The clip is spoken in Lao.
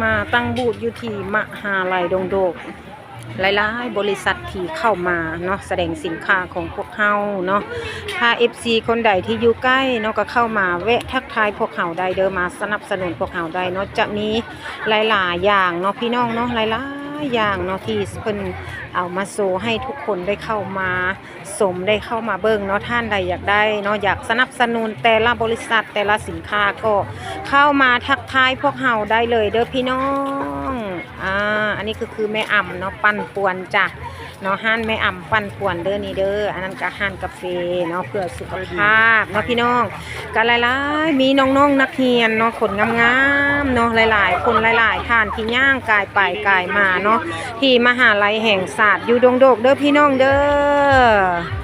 ມາຕັ້ງບູດຢູ່ທີ່ມະຫາໄລດົງໂດກ ຫຼາຍໆບໍລິສັດທີ່ເຂົ້າມາເນາະ ສະແດງສິນຄ້າຂອງພວກເຮົາເນາະ. ຖ້າເອັຟຊີຄົນໃດທີ່ຢູ່ໃກ້ເນາະ ກໍເຂົ້າມາແວະທັກທາຍພວກເຮົາໄດ້ເດີ້ ມາສະໜັບສະໜູນພວກເຮົາໄດ້ເນາະ. ຈະມີຫຼາຍໆຢ່າງເນາະ ພີ່ນ້ອງເນາະ ຫຼາຍໆຢ່າງເນາະ ທີ່ເພິ່ນເອົາມາໂຊໃຫ້ທຸກຄົນໄດ້ເຂົ້າມາ ຊົມ ໄດ້ເຂົ້າມາເບິ່ງເນາະ. ທ່ານໃດຢາກໄດ້ເນາະ ຢາກສະໜັບສະໜູນແຕ່ລະບໍລິສັດ ແຕ່ລະສິນຄ້າ ກໍເຂົ້າມາທັກທາຍພວກເຮົາໄດ້ເລີຍເດີ້ພີ່ນ້ອງ. ອາ ອັນນີ້ກໍຄືແມ່ອຳເນາະ ປັ່ນປ່ວນຈ້ະເນາະ ຮ້ານແມ່ອຳປັ່ນປ່ວນເດີ້ນີ້ເດີ້. ອັນນັ້ນກໍຮ້ານກາເຟເນາະ ເພື່ອສຸຂະພາບເນາະພີ່ນ້ອງ. ກໍຫຼາຍໆ ມີນ້ອງໆນັກຮຽນເນາະ ຄົນງາມໆເນາະ ຫຼາຍໆຄົນ ຫຼາຍໆທ່ານທີ່ຍ່າງກາຍໄປກາຍມາເນາະ ທີ່ມະຫາໄລແຫ່ງຊາດຢູ່ດົງໂດກເດີ້ພີ່ນ້ອງເດີ້.